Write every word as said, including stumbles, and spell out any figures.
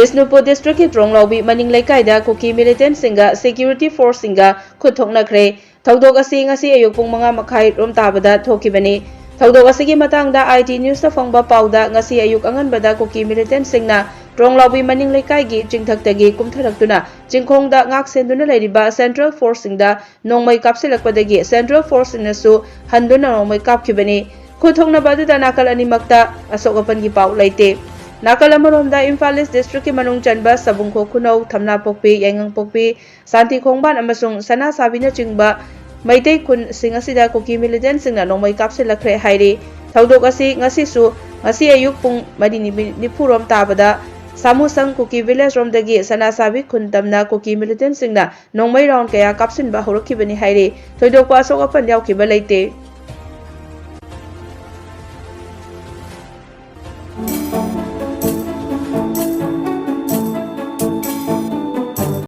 Bishnupur district ꯀꯤ ꯇ꯭ꯔꯣꯡꯂꯥꯎꯕꯤ ꯃꯅꯤꯡ ꯂꯩꯀꯥꯏꯗ ꯀꯨꯀꯤ militant ꯁꯤꯡꯒ security force ꯁꯤꯡꯒ ꯈꯨꯠ ꯊꯣꯛꯅꯈ꯭ꯔꯦ꯫ ꯊꯧꯗꯣꯛ ꯑꯁꯤ ꯉꯁꯤ ꯑꯌꯨꯛ ꯄꯨꯡ ꯃꯉꯥ ꯃꯈꯥꯏ ꯔꯣꯝ ꯇꯥꯕꯗ ꯊꯣꯛꯈꯤꯕꯅꯤ꯫ ꯊꯧꯗꯣꯛ ꯑꯁꯤꯒꯤ ꯃꯇꯥꯡꯗ I T news ꯇ ꯐꯪꯕ ꯄꯥꯎꯗ, ꯉꯁꯤ ꯑꯌꯨꯛ ꯑꯉꯟꯕꯗ ꯀꯨꯀꯤ militant ꯁꯤꯡꯅ ꯇ꯭ꯔꯣꯡꯂꯥꯎꯕꯤ ꯃꯅꯤꯡ ꯂꯩꯀꯥꯏꯒꯤ ꯆꯤꯡꯊꯛꯇꯒꯤ ꯀꯨꯝꯊꯔꯛꯇꯨꯅ ꯆꯤꯡꯈꯣꯡꯗ ꯉꯥꯛ ꯁꯦꯟꯗꯨꯅ ꯂꯩꯔꯤꯕ central force ꯁꯤꯡꯗ ꯅꯣꯡꯃꯩ ꯀꯥꯞꯁꯤꯜꯂꯛꯄꯗꯒꯤ central force ꯁꯤꯡꯅꯁꯨ ꯍꯟꯗꯨꯅ ꯅꯣꯡꯃꯩ ꯀꯥꯞꯈꯤꯕꯅꯤ꯫ ꯈꯨꯠ ꯊꯣꯛꯅꯕ ꯑꯗꯨꯗ ꯅꯥꯀꯜ ꯑꯅꯤꯃꯛꯇ ꯑꯁꯣꯛ ꯑꯄꯟꯒꯤ ꯄꯥꯎ ꯂꯩꯇꯦ꯫ ꯅꯥꯀꯜ ꯑꯃꯔꯣꯝꯗ, ꯏꯝꯐꯥꯜ East district ꯀꯤ ꯃꯅꯨꯡ ꯆꯟꯕ ꯁꯕꯨꯡꯈꯣꯛ ꯈꯨꯅꯧ, ꯊꯝꯅꯥꯄꯣꯛꯄꯤ, ꯌꯥꯏꯉꯪꯄꯣꯛꯄꯤ, ꯁꯥꯟꯇꯤ ꯈꯣꯡꯕꯥꯟ ꯑꯃꯁꯨꯡ ꯁꯅꯥꯁꯥꯕꯤꯅꯆꯤꯡꯕ ꯃꯩꯇꯩ ꯈꯨꯟꯁꯤꯡ ꯑꯁꯤꯗ ꯀꯨꯀꯤ militant ꯁꯤꯡꯅ ꯅꯣꯡꯃꯩ ꯀꯥꯞꯁꯤꯜꯂꯛꯈ꯭ꯔꯦ ꯍꯥꯏꯔꯤ꯫ ꯊꯧꯗꯣꯛ ꯑꯁꯤ ꯉꯁꯤꯁꯨ, ꯉꯁꯤ ꯑꯌꯨꯛ ꯄꯨꯡ ꯃꯔꯤ ꯅꯤꯐꯨ ꯔꯣꯝ ꯇꯥꯕꯗ ꯁꯥꯃꯨꯁꯪ ꯀꯨꯀꯤ village ꯔꯣꯝꯗꯒꯤ ꯁꯅꯥꯁꯥꯕꯤ ꯈꯨꯟ ꯇꯝꯅ ꯀꯨꯀꯤ militant ꯁꯤꯡꯅ ꯅꯣꯡꯃꯩ round ꯀꯌꯥ ꯀꯥꯞꯁꯤꯟꯕ ꯍꯧꯔꯛꯈꯤꯕꯅꯤ ꯍꯥꯏꯔꯤ꯫ ꯊꯣꯏꯗꯣꯛꯄ ꯑꯁꯣꯛ ꯑꯄꯟ ꯌꯥꯎꯈꯤꯕ ꯂꯩꯇꯦ꯫